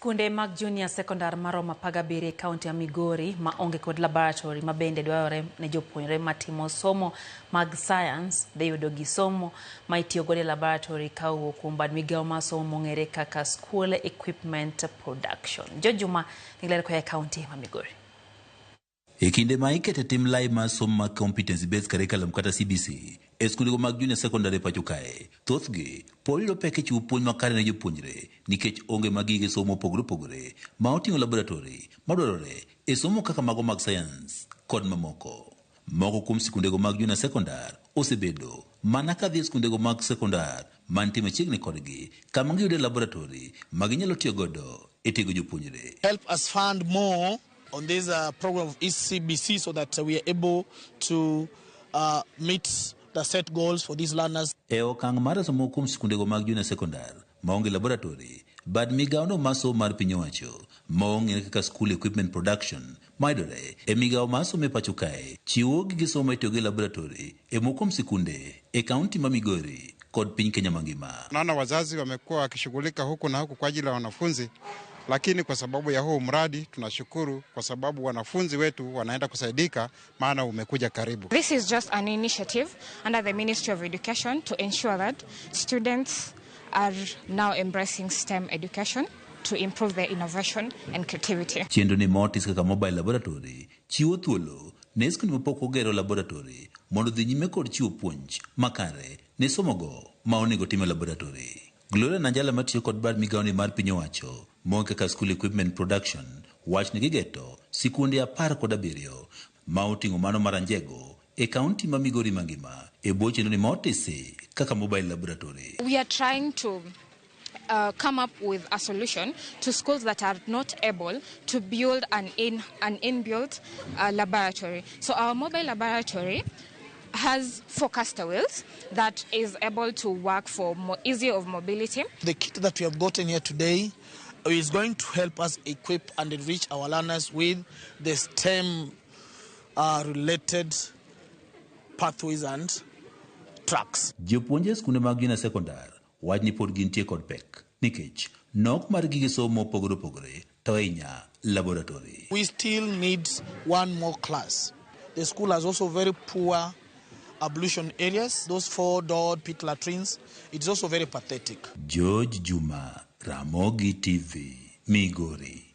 Skunde mag junior secondar maromo 17 e kaunti ya Migori ma onge kod laboratory ma bende dwarore ne jopuonjre matimo somo mag science dhi yudo gi somo ma itiyo godo e laboratory ka owuok kuom bad migawo mar somo mong'ere kaka School Equipment Production. George Juma nigi ler koa e kaunti ma Migori. E kinde ma ikete tim lai mar somo mag Competency Based Curriculum kata CBC e skundego mag junior secondary e pacho kae, thothgi pod yudo pek e chiwo puonj makare ne jopuonjre nikech onge mag gige somo mopogore opogore ma oting'o laboratory madwarore e somo kaka mago mag sayans kod mamoko. Moko kuom sikundego mag junior secondar osebedo mana ka dhi e skundego mag sekondar mantie machiegni kodgi kama giyude laboratory ma ginyalo tiyo godo e tiego jopuonjre. Help us fund more on this program of ECBC so that we are able to meet the set goals for these learners. E okang' mar reso moko kuom sikundego mag junior secondar maonge laboratory, bad migawono mar somo mar piny owacho ma ong'ere kaka School Equipment Production mayudore e migawo mar somo e pacho kae chiwo gige somo ma itiyogo e laboratory e moko kuom sikunde e kaunti ma Migori kod piny Kenya mangima. Naona wazazi wamekuwa wakishughulika huku na huku kwa ajili ya wanafunzi, lakini kwa sababu ya huu mradi tunashukuru kwa sababu wanafunzi wetu wanaenda kusaidika, maana umekuja karibu. This is just an initiative under the Ministry of Education to ensure that students are now embracing STEM education to improve their innovation and creativity. Chenro ni motis kaka mobile laboratory chiwo thuolo ne skunde mapok ogero laboratory mondo odhi nyime kod chiwo puonj makare ne somogo ma onego tim e laboratory. Gloria Nanjala matiyo kod bad migawoni mar piny owacho mong'e kaka School Equipment Production wach ni gigeto sikunde 17 ma oting'o mano mar Anjego e kaunti ma Migori mangima e bwo chenro ni motisi kaka mobile laboratory. We are trying to come up with a solution to schools that are not able to build an inbuilt laboratory. So our mobile laboratory has 4 caster wheels that is able to work for more easy of mobility. The kit that we have gotten here today is going to help us equip and enrich our learners with the STEM related pathways and tracks. Jopuonje e skunde mag junior secondar wach ni pod gintie kod pek nikech nok mar gige somo mopogore opogore to ahinya laboratory. We still need one more class. The school has also very poor ablution areas, those 4-door pit latrines. It's also very pathetic. George Juma, Ramogi TV, Migori.